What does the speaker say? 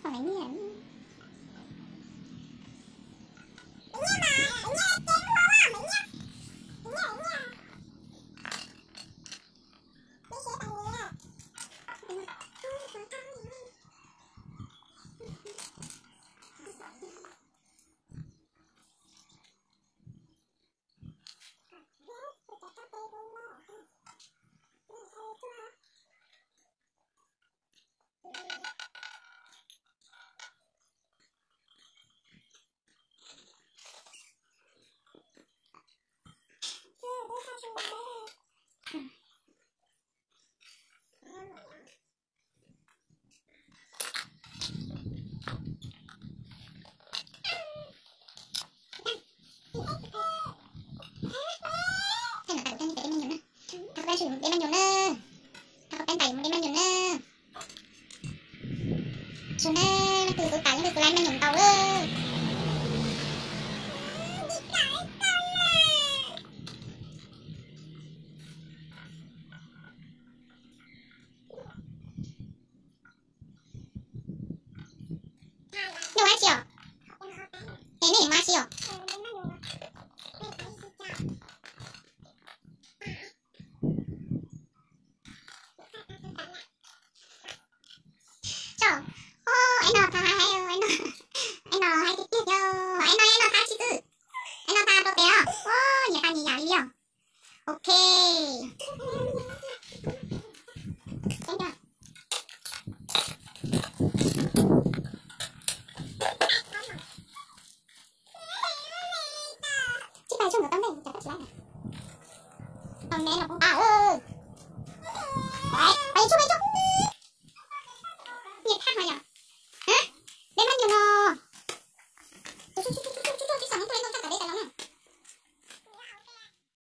Thaij ntawm kuv thaij nej pem dej me nyuam na. Thaij kuv peb ntawm mus dej me nyuam na. Thaij kuv peb ntawm mus dej me nyuam na. Su na, leej twg xub tas leej twg xub laib me nyuam ntaus lawm. Nej ua dab tsi os? Es nej ua dab tsi os? Tso, es no tha hais, es no, es no hais tiag tiag, es no, es no tha tsis txwj, es no tha rau tes os, nyias tha nyias yam li os. Ok. Tsis pais tsuag ntawm tau ntej cas koj tsis laib na. Tau me los poob